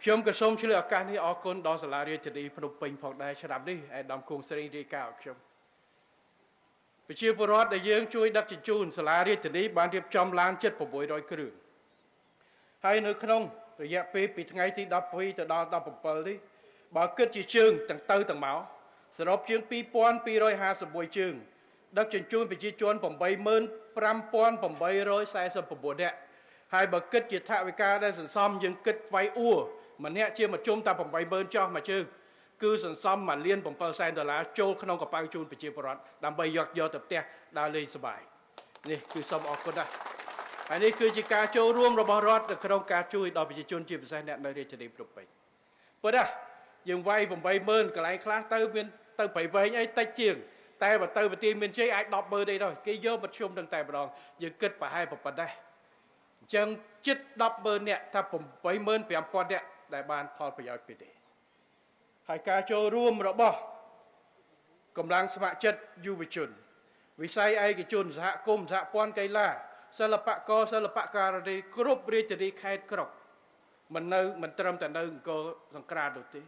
ខ្ញុំក៏សូមឆ្លៀតឱកាសនេះអរគុណដល់សាលារាជធានីភ្នំពេញផងដែរឆ្នាំនេះឯកឧត្តមគង់ស្រីរាយការណ៍ឲ្យខ្ញុំប្រជាពលរដ្ឋដែលយើងជួយដឹកជញ្ជូនសាលារាជធានីបានរៀបចំឡានជិត600គ្រឿងហើយនៅក្នុងរយៈពេលពីថ្ងៃទី12ទៅដល់17នេះបើគិតជាជើងទាំងទៅទាំងមកសរុបជាង2251ជើងដឹកជញ្ជូនប្រជាជន85849នាក់ហើយបើគិតជាថវិកាដែលសន្សំយើងគិតថ្លៃអួរម្នាក់ជាមធ្យមតែ80000ចោះមួយជើងគឺសន្សំ1.7 លានដុល្លារចូលក្នុងកប៉ៅជូនប្រជាពលរដ្ឋដើម្បីយកទៅផ្ទះដើរលេងសប្បាយនេះគឺសូមអរគុណណាស់ហើយនេះគឺជាការចូលរួមរបស់រដ្ឋនៅក្នុងការជួយដល់ប្រជាជនជាពិសេសអ្នកនៅរាជធានីភ្នំពេញប៉ុន្តែយើងវាយ80000កន្លែងខ្លះទៅមានទៅប្រៃវែងអីតិចជាងតែបើទៅប្រទេសមានជ័យអាច100000អីដល់គេយកមធ្យមនឹងតែម្ដងយើងគិតប្រហែលប៉ុណ្ណេះអញ្ចឹងជិត100000នាក់ថា85000នាក់ដែលបានផលប្រយោជន៍ពីនេះហើយការចូលរួមរបស់កម្លាំងស្ម័គ្រចិត្តយុវជនវិស័យឯកជនសហគមន៍សហព័ន្ធកីឡាសិល្បករសិល្បការិនីគ្រប់រាជធានីខេត្តក្រុងមិនត្រឹមតែនៅអង្គរសង្ក្រាន្តនោះទេ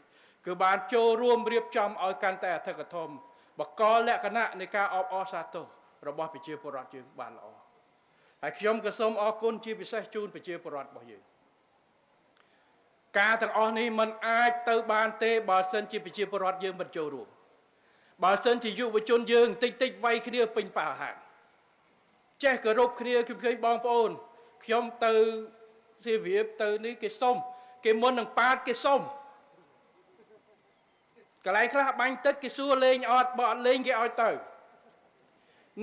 គឺបានចូលរួមរៀបចំឲ្យកាន់តែអធិកធមបកលក្ខណៈនៃការអបអរសាទររបស់ប្រជាពលរដ្ឋយើងបានល្អហើយខ្ញុំក៏សូមអរគុណជាពិសេសជូនប្រជាពលរដ្ឋរបស់យើងការទាំងអស់នេះមិនអាចទៅបានទេបើសិនជាប្រជាពលរដ្ឋយើងមិនចូលរួមបើសិនជាយុវជនយើងតិចតិចវាយគ្នាពេញប៉ាហាចេះគោរពគ្នាខ្ញុំឃើញបងប្អូនខ្ញុំទៅសៀមរាបទៅនេះគេសុំគេមុននឹងប៉ាតគេសុំកន្លែងខ្លះបាញ់ទឹកគេសួរលេងអត់បើអត់លេងគេឲ្យទៅ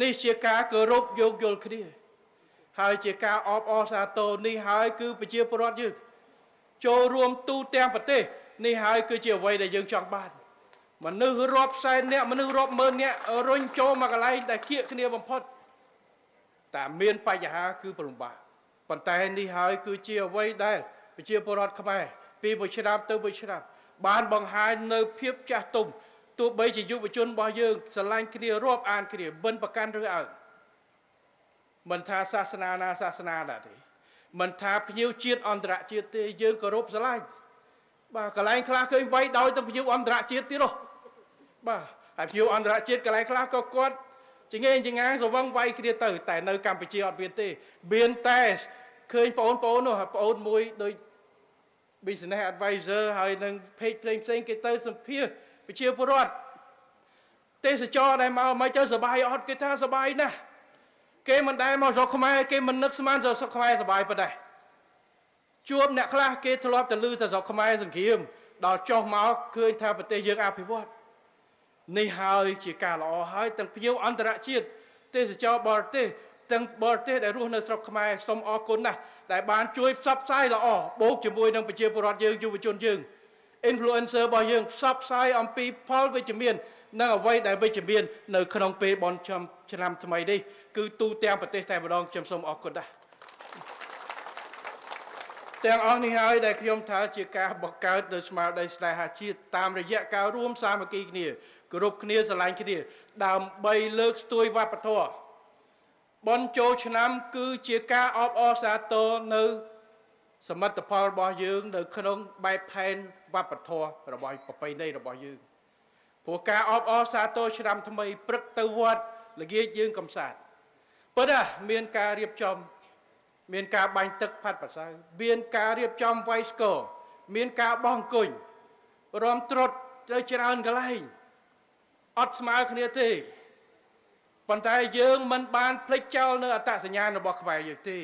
នេះជាការគោរពយោគយល់គ្នាហើយជាការអបអរសាទរនេះហើយគឺប្រជាពលរដ្ឋយើងចូលរួមទូទាំងប្រទេសនេះហើយគឺជាអ្វីដែលយើងចង់បានមនុស្សរាប់សែននាក់មនុស្សរាប់ម៉ឺននាក់រុញចូលមកកន្លែងដែលគៀកគ្នាបំផុតតែមានបញ្ហាគឺពិបាកប៉ុន្តែនេះហើយគឺជាអ្វីដែលប្រជាពលរដ្ឋខ្មែរពីមួយឆ្នាំទៅមួយឆ្នាំបានបង្ហាញនៅភាពចាស់ទុំទោះបីជាយុវជនរបស់យើងស្រឡាញ់គ្នារាប់អានគ្នាមិនប្រកាន់ឬអើងមិនថាសាសនាណាសាសនាណាទេមិនថាភ្ញៀវជាតិអន្តរជាតិទេយើងគោរពស្រឡាញ់បាទកន្លែងខ្លះឃើញវាយដោយទាំងភ្ញៀវអន្តរជាតិទៀតហ៎បាទហើយភ្ញៀវអន្តរជាតិកន្លែងខ្លះក៏គាត់ចងេងចងាងស្រវឹងវាយគ្នាទៅតែនៅកម្ពុជាអត់មានទេមានតែឃើញបងប្អូននោះបងអូនមួយដូច Business Advisor ហើយនឹង page ផ្សេងផ្សេងគេទៅសម្ភាសប្រជាពលរដ្ឋទេសចរដែលមកមិនទៅសបាយអត់គេថាសបាយណាស់គេមិនដែលមកស្រុកខ្មែរគេមិននឹកស្មានស្រុកខ្មែរសបាយប៉ុណ្ណេះជួបអ្នកខ្លះគេធ្លាប់តែឮតែស្រុកខ្មែរសង្គ្រាមដល់ចុះមកឃើញថាប្រទេសយើងអភិវឌ្ឍនេះហើយជាការល្អហើយទាំងភ្ញៀវអន្តរជាតិទេសចរបរទេសទាំងបរទេសដែលរស់នៅស្រុកខ្មែរសូមអរគុណណាស់ដែលបានជួយផ្សព្វផ្សាយល្អបូកជាមួយនឹងប្រជាពលរដ្ឋយើងយុវជនយើង influencer របស់យើងផ្សព្វផ្សាយអំពីផលវិជ្ជមាននិងអ្វីដែលវិជ្ជមាននៅក្នុងពេលបុណ្យឆ្នាំថ្មីនេះគឺទូទាំងប្រទេសតែម្ដងខ្ញុំសូមអរគុណណាស់ទាំងអស់នេះហើយដែលខ្ញុំថាជាការបង្កើតនៅស្មារតីស្នេហាជាតិតាមរយៈការរួមសាមគ្គីគ្នាគោរពគ្នាស្រឡាញ់គ្នាដើម្បីលើកស្ទួយវប្បធម៌បុណ្យចូលឆ្នាំគឺជាការអបអរសាទរនៅសមិទ្ធផលរបស់យើងនៅក្នុងបែបផែនវប្បធម៌របស់ប្រពៃណីរបស់យើងព្រោះការអបអរសាទរឆ្នាំថ្មីព្រឹកទៅវត្តល្ងាចយើងកំសាន្តប៉ុន្តែមានការរៀបចំមានការបាញ់ទឹកផាត់ប្រសៅមានការរៀបចំវាយស្គរមានការបោះអង្គុញរំត្រុតទៅច្រើនកន្លែងអត់ស្មើគ្នាទេប៉ុន្តែយើងមិនបានភ្លេចចោលនៅអត្តសញ្ញាណរបស់ខ្មែរយើងទេ